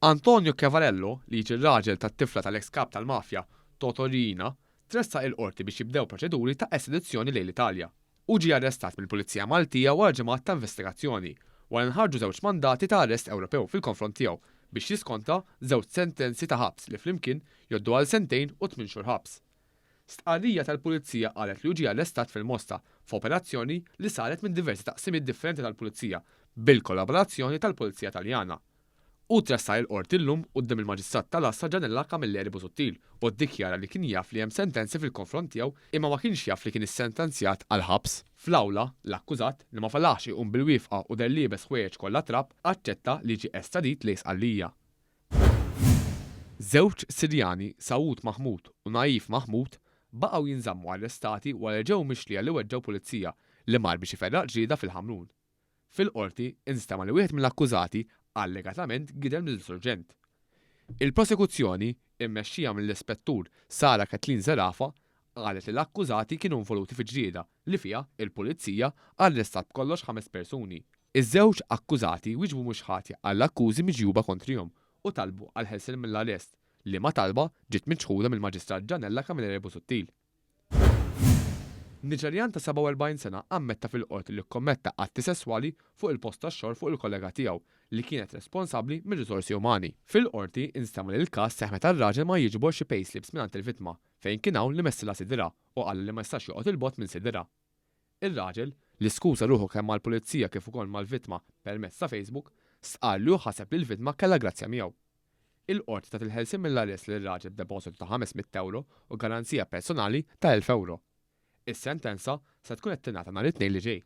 Antonio Chiavarello, li jiġi r-raġel tat-tifla tal-eks kap tal-mafja, Toto Riina, tressaq il-Qorti biex jibdew proċeduri ta' estradizzjoni lejn l-Italja. Hu ġie arrestat mill-Pulizija Maltija wara ġimgħat ta' investigazzjoni, wara li nħarġu żewġ mandati ta' arrest Ewropew fil-konfront tiegħu biex jiskonta żewġ sentenzi ta' ħabs li flimkien jgħoddu għal sentejn u tmien xhur ħabs. Stqarrija tal-Pulizija qalet li hu ġie arrestat fil-Mosta f'operazzjoni li saret minn diversi taqsimiet differenti tal-Pulizija bil-kollaborazzjoni tal-Pulizija Taljana. Hu tressaq il-Qorti llum quddiem il-Maġistrat tal-Għassa Gianella Camilleri Busuttil u ddikjara li kien jaf li hemm sentenzi fil-konfront tiegħu imma ma kienx jaf li kien issentenzjat għall-ħabs. Fl-awla, l-akkużat, li ma felaħx iqum bil-wifqa u deher liebes ħwejjeġ kollha trab, aċċetta li jiġi estradit lejn Sqallija. Żewġ Sirjani, Saud Mahmoud u Naif Mahmoud, baqgħu jinżammu arrestati wara li ġew mixlija li weġġgħu pulizija li mar biex iferraq ġlieda fil-Ħamrun. Fil-Qorti instema' li wieħed mill-akkużati allegatament gidem lil surġent. Il-prosekuzzjoni, immexxija mill-Ispettur Sarah Kathleen Zerafa, qalet li l-akkużati kienu involuti fi ġlieda li fiha il-Pulizija arrestat b'kollox ħames persuni. Iż-żewġ akkużati wieġbu mhux ħatja għall-akkużi miġjuba kontrihom u talbu għall-ħelsien mill-arrest, liema talba ġiet miċħuda mill-Maġistrat Gianella Camilleri Busuttil. Niġerjan ta' 47 sena ammetta fil-Qorti li kkommetta atti sesswali fuq il-post tax-xogħol fuq il-kollega tiegħu li kienet responsabbli mir-riżorsi umani. Fil-Qorti instema' li l-każ seħħ meta r-raġel mar jiġbor xi payslips mingħand il-vittma fejn kien hawn li messilha sidirha u qalha li ma jistax joqgħod 'il bogħod minn sidirha. Ir-raġel, li skuża ruħu kemm mal-Pulizija kif ukoll mal-vittma permezz ta' Facebook, stqarr li hu ħaseb li l-vittma kellha grazzja miegħu. Il-Qorti tat il-ħelsien mill-arrest lir-raġel b'depożitu ta' 500 ewro u garanzija personali ta' 1,000 ewro. Is-sentenza se tkun qed tingħata nhar it-Tnejn li ġej.